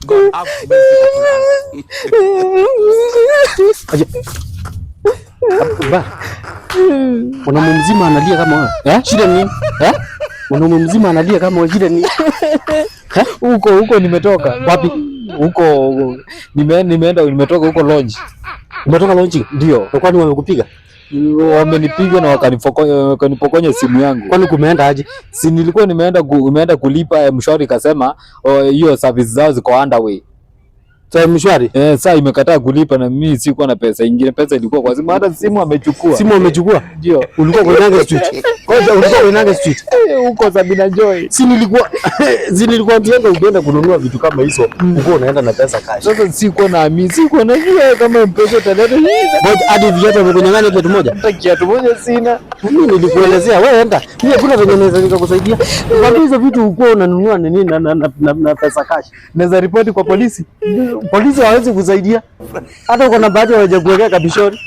God have mercy upon us. Aje. Ba. Mwanaume mzima analia kama wewe. Eh? Shida ni nini? Eh? Mwanaume mzima analia kama wewe, shida ni nini? Huko huko nimetoka. Wapi? Huko nimeenda, nimetoka huko lounge. Umetoka launching? Ndio. Kwani wamekupiga? Wamenipiga na wakanipokonya simu yangu. Kwani kumeenda aje? Si nilikuwa nimeenda kulipa M-Shwari, ikasema, oh, hiyo service zao ziko underway. Sasa M-Shwari? Eh, saa imekataa kulipa na mimi sikuwa na pesa ingine, pesa ilikuwa kwa simu, hata simu amechukua. Simu amechukua? Ndio. Ulikuwa Koinange Street. Kwanza ulikuwa Koinange Street. Eh, huko Sabina Joy. Si nilikuwa ndienda ukienda kununua vitu kama hizo, uko unaenda na pesa cash. Sasa sikuwa naamini, sikuwa najua kama M-Pesa italeta hii. Ngoja, hadi viatu wamekunyang'anya kiatu moja. Hata kiatu moja sina. Mimi nilikuelezea wewe enda. Mimi hakuna venye naweza nikakusaidia. Kwa hizo vitu uko unanunua nini na pesa cash. Naweza ripoti kwa polisi. Polisi hawezi kusaidia. Hata uko na bahati hawajakuwekea kabishoni.